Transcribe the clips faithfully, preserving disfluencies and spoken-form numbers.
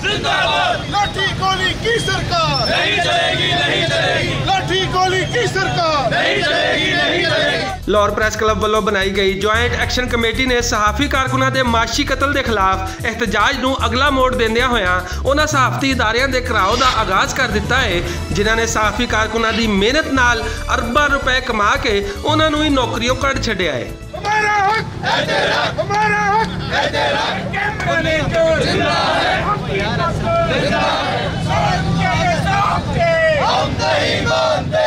لاٹھی گولی کی سرکار نہیں چلے گی، نہیں چلے گی۔ لاٹھی گولی کی سرکار نہیں چلے گی، نہیں چلے گی۔ لاہور پریس کلب ولوں بنائی گئی جوائنٹ ایکشن کمیٹی نے صحافی کارکناں دے معاشی قتل دے خلاف احتجاج نوں اگلا موڑ دیندیاں ہویاں انہاں صحافتی اداریاں دے گھراؤ دا آغاز کر دتا ہے، جنہاں نے صحافی کارکناں دی محنت نال ارباں روپے کما کے انہاں نوں ہی نوکریوں کڈ چھڈیا ہے۔ ہمارا حق، ہمارا حق۔ ہم نہیں مانتے۔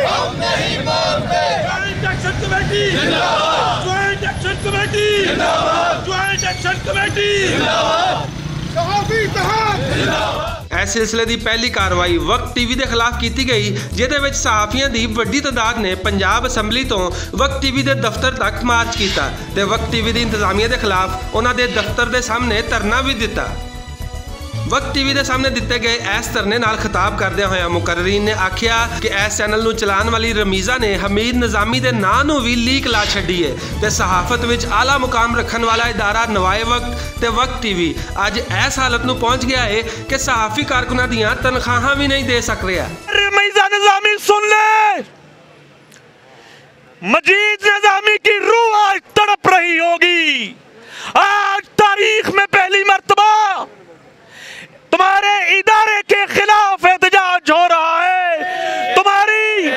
ہم نہیں مانتے۔ جوائنٹ ایکشن کمیٹی زندہ باد۔ جوائنٹ ایکشن کمیٹی زندہ باد۔ جوائنٹ ایکشن کمیٹی زندہ باد۔ صحافی اتحاد زندہ باد۔ اس سلسلے دی پہلی کاروائی وقت ٹی وی دے خلاف کیتی گئی، جہدے وچ صحافیاں دی وڈی تعداد نے پنجاب اسمبلی توں وقت ٹی وی دے دفتر تک مارچ کیتا تے وقت ٹی وی دی انتظامیہ دے خلاف انہاں دے دفتر دے سامنے دھرنا وی دتا۔ وقت ٹی وی دے سامنے دتے گئے ایس دھرنے نال خطاب کردیاں ہویاں مقررین نے آکھیا کہ ایس چینل نوں چلان والی رمیزہ نے حمید نظامی دے ناں نوں وی لیک لا چھڈی ہے تے صحافت وچ اعلی مقام رکھن والا ادارہ نوائے وقت تے وقت ٹی وی اج ایس حالت نوں پہنچ گیا ہے کہ صحافی کارکناں دیاں تنخواہاں وی نہیں دے سک رہیا۔ رمیزہ نظامی سن لے، مجید نظامی کی روح آج تڑپ رہی ہوگی۔ آج تاریخ میں پہلی مرتبہ تمہارے ادارے کے خلاف احتجاج ہو رہا ہے، تمہاری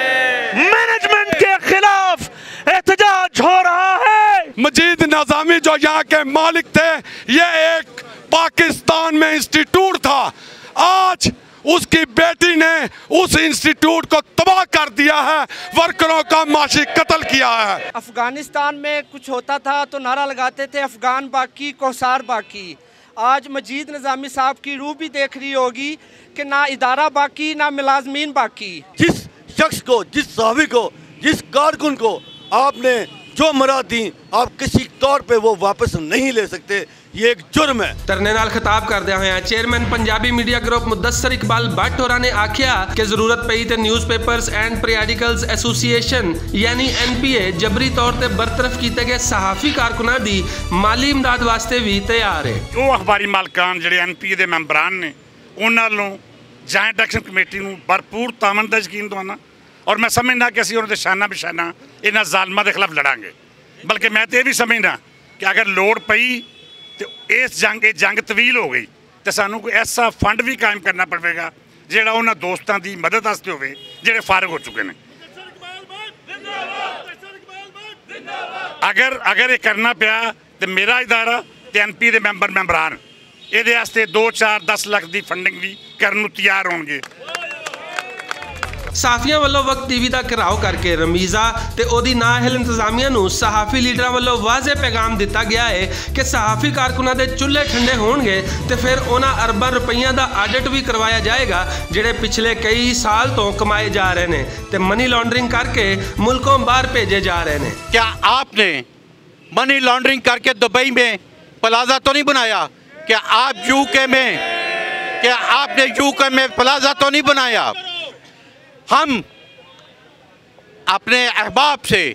مینجمنٹ کے خلاف احتجاج ہو رہا ہے۔ مجید نظامی جو یہاں کے مالک تھے، یہ ایک پاکستان میں انسٹیٹیوٹ تھا، آج اس کی بیٹی نے اس انسٹیٹیوٹ کو تباہ کر دیا ہے، ورکروں کا معاشی قتل کیا ہے۔ افغانستان میں کچھ ہوتا تھا تو نعرہ لگاتے تھے، "افغان باقی، کوہسار باقی۔" آج مجید نظامی صاحب کی روح بھی دیکھ رہی ہوگی کہ نہ ادارہ باقی، نہ ملازمین باقی۔ جس شخص کو، جس صحافی کو، جس کارکن کو آپ نے جو مراعات دی، آپ کسی طور پہ وہ واپس نہیں لے سکتے۔ یہ ایک جرم ہے۔ دھرنے نال خطاب کردیاں ہویاں چیئرمین پنجابی میڈیا گروپ مدثر اقبال بٹ ہوراں نے آکھیا کہ ضرورت پئی تے نیوز پیپرز اینڈ پیریاڈیکلز ایسوسی ایشن یعنی این پی اے جبری طور تے برطرف کیتے گئے صحافی کارکناں دی مالی امداد واسطے وی تیار ہے۔ او اخباری مالکان جڑے این پی اے دے ممبران نے، انہاں نوں جوائنٹ ایکشن کمیٹی نوں بھرپور تعاون دا یقین دوانا اور میں سمجھنا کہ اسی انہاں دے شانہ بشانہ انہاں ظالماں دے خلاف لڑاں گے۔ بلکہ میں تے اے وی سمجھنا کہ اگر لوڑ پئی تے اس جنگ، اے جنگ طویل ہو گئی تے سانوں کوئی ایسا فنڈ وی قائم کرنا پوے گا جیڑا انہاں دوستاں دی مدد واسطے ہوے جیڑے فارغ ہو چکے نے۔ اگر اگر اے کرنا پیا تے میرا ادارہ تے این پی دے ممبر ممبران ایہدے واسطے دو چار دس لکھ دی فنڈنگ وی کرن نوں تیار ہون گے۔ صحافیاں ولوں وقت ٹی وی دا گھراؤ کر کے رمیزہ تے اوہدی نااہل انتظامیہ نوں صحافی لیڈراں ولوں واضح پیغام دتا گیا ہے کہ صحافی کارکناں دے چولہے ٹھنڈے ہون گے تے فیر انہاں ارباں روپیاں دا آڈٹ وی کروایا جائے گا جڑے پچھلے کئی سال توں کمائے جا رہے نیں تے منی لانڈرنگ کر کے ملکوں باہر بھیجے جا رہے نیں۔ کیا آپ نے منی لانڈرنگ کر کے دبئی میں پلازہ تو نہیں بنایا؟ کیا آپ یو کے میں، کیا آپ نے یو کے میں پلازہ تو نہیں بنایا؟ ہم اپنے احباب سے،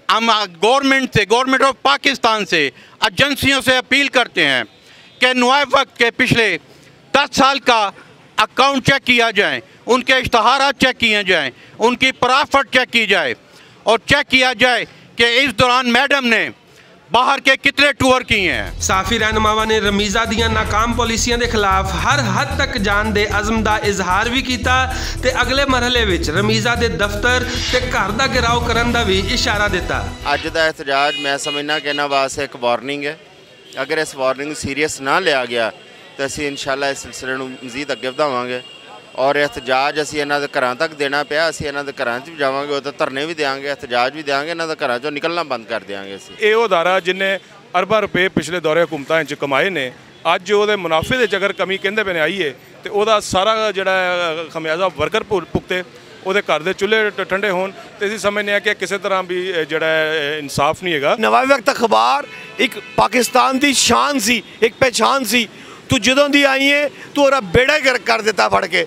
ہم گورنمنٹ سے، گورنمنٹ آف پاکستان سے، ایجنسیوں سے اپیل کرتے ہیں کہ نوائے وقت کے پچھلے دس سال کا اکاؤنٹ چیک کیا جائے، ان کے اشتہارات چیک کیے جائیں، ان کی پرافٹ چیک کی جائے اور چیک کیا جائے کہ اس دوران میڈم نے باہر کے کتنے ٹور کیے ہیں۔ صحافی رہنماواں نے رمیزہ دیاں ناکام پالیسیاں دے خلاف ہر حد تک جان دے عزم دا اظہار وی کیتا تے اگلے مرحلے وچ رمیزہ دے دفتر تے گھر دا گھراؤ کرن دا وی اشارہ دتا۔ اج دا احتجاج میں سمجھنا کہ انہاں واسطے ایک وارننگ ہے۔ اگر اس وارننگ سیریس نہ لیا گیا تو اسی انشاءاللہ اس سلسلے نوں مزید اگے ودھاواں گے اور احتجاج اسی انہاں دے گھراں تک دینا پیا، اسی انہاں دے گھراں 'چ وی جاواں گے، اتھے دھرنے وی دیاں گے، احتجاج وی دیاں گے، انہاں دے گھراں 'چوں نکلنا بند کر دیاں گے اسی۔ اے او ادارہ جن نے ارباں روپے پچھلے دورے حکومتاں 'چ کمائے نے، اج اوہدے منافع دے 'چ اگر کمی کہندے پے نے آئی ہے تے اوہدا سارا جڑا ہے خمیازہ ورکر بھگتے، اوہدے گھر دے چولہے ٹھنڈے ہون تے اسی سمجھنے آں کہ کسے طرح وی جڑا ہے انصاف نہیں ہے گا۔ نوائے وقت اخبار ایک پاکستان دی شان سی، ایک پہچان سی۔ تو جدوں دی آئی ہے تو اورا بیڑا ہی گرک کر دیتا پھڑ کے۔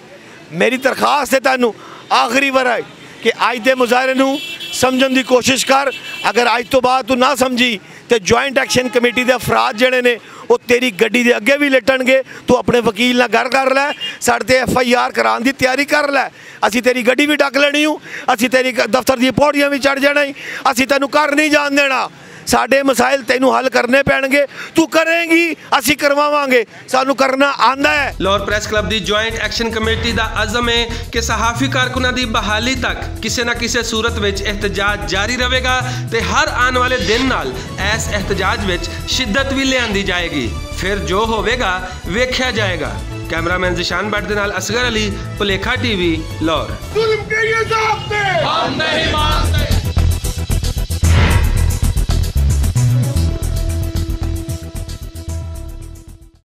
میری درخواست ہے تینوں آخری وار آئی کہ آج دے مظاہرے نوں سمجھن دی کوشش کر۔ اگر آج تو بعد تو نہ سمجھی تے جوائنٹ ایکشن کمیٹی دے افراد جڑے نے او تیری گڈی دے اگے وی لٹن گے۔ تو اپنے وکیل نال گل کر لے، ساڈے تے ایف آئی آر کران دی تیاری کر لے۔ اسی تیری گڈی وی ڈک لینی ہوں، اسی تیری دفتر دی پوڑیاں وی چڑھ جانا ہی۔ اسی تینوں کر نہیں جان دینا۔ ساڈے مسائل تینوں حل کرنے پینگے۔ تو کریں گی، اسی کرواواں گے۔ سانوں کرنا آندا ہے۔ لاہور پریس کلب دی جوائنٹ ایکشن کمیٹی دا عزم ہے کہ صحافی کارکناں دی بحالی تک کسے نہ کسے صورت وچ احتجاج جاری رہے گا، تے ہر آن والے دن نال ایس احتجاج وچ شدت وی لیاندی جائے گی۔ پھر جو ہووے گا، ویکھیا جائے گا۔ کیمرہ مین ذیشان بٹ دے نال اصغر علی، پلیکھا ٹی وی، لاہور۔ ظلم کے یہ ضابطے ہم نہیں مانتے۔